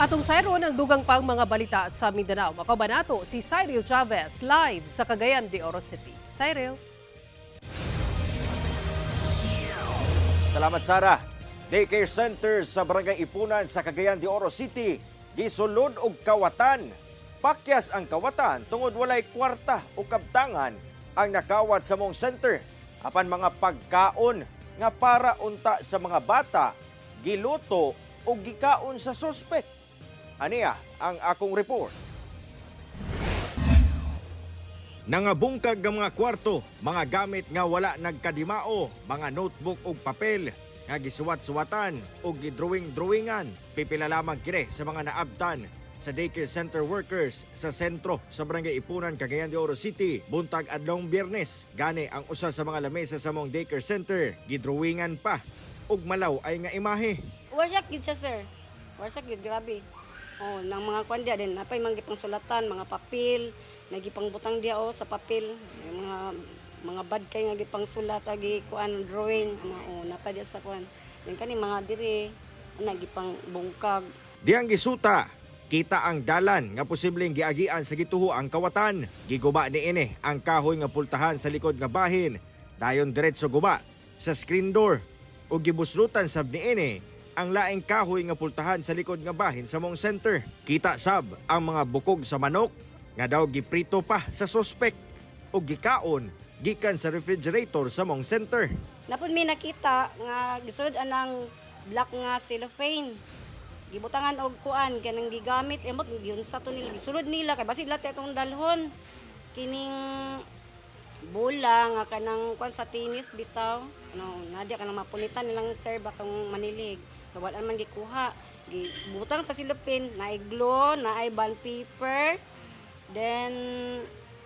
Atong sayron ang dugang pang mga balita sa Mindanao. Makauban nato si Cyril Chavez live sa Cagayan de Oro City. Cyril. Salamat, Sara. Daycare center sa Barangay Ipunan sa Cagayan de Oro City gisulod og kawatan. Pakyas ang kawatan tungod walay kwarta o kabtangan ang nakawat sa maong center. Apan mga pagkaon nga para unta sa mga bata giluto o gikaon sa suspek. Aniya ang akong report. Nangabungkag ang mga kwarto, mga gamit nga wala nagkadimao, mga notebook ug papel nga gisuwat-suwatan ug gidrawing-drawingan. Pipila lamang kini sa mga naabtan sa daycare center workers sa sentro sa Barangay Ipunan, Cagayan de Oro City, buntag adlong Biyernes. Gani ang usa sa mga lamesa sa maong daycare center, gidrawingan pa ug malaw ay nga imahe. Wasak gyud siya, sir. Wasak gyud, grabe. Oh, nang mga kwan diya din, napay mga gipang sulatan, mga papel, nagipang butang diya oh sa papel, yung mga bad kay nga gipang sulat agi kuan drawing ana oh napa diya sa kuan. Then kani mga diri ana gipang bungkag. Diyang gisuta, kita ang dalan nga posibleng giagian sa gituho ang kawatan. Giguba ni ini ang kahoy nga pultahan sa likod nga bahin. Dayon diretso guba sa screen door ug gibuslutan sab niini ang laing kahoy nga pultahan sa likod nga bahin sa maong center. Kita sab ang mga bukog sa manok nga daw giprito pa sa suspek ug gikaon gikan sa refrigerator sa maong center. Napud mi nakita nga gisulod anang black nga cellophane. Gibutangan og kuan kanang gigamit emot giunsa to nila gisulod nila kay basig lahat itong dalhon. Kining bola nga kanang kuan sa tennis bitaw. No, nadya kanang mapunitan nilang sir bakang manilig. So wala man gikuha. Gibutang sa cellophane, naay glue, naay bond paper, then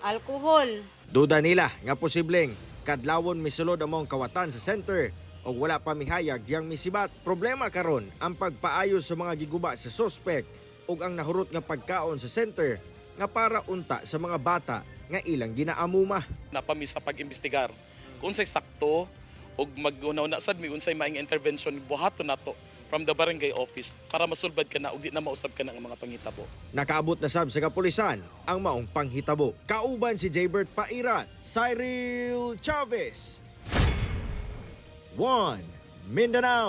alcohol. Duda nila nga posibleng kadlawon misulod ang maong kawatan sa center o wala pa mihayag yang misibat. Problema karon ang pagpaayos sa mga giguba sa suspect ug ang nahurot nga pagkaon sa center nga para unta sa mga bata nga ilang ginaamuma. Napami sa pag-imbestigar kung unsay sakto ug mag-una-una sad mi unsay maing intervention buhaton nato from the barangay office para masulbad ka na ug di na mausab ka na ang mga panghitabo. Nakaabot na sab sa kapulisan ang maong panghitabo. Kauban si Jaybert Pairat, Cyril Chavez. 1 Mindanao.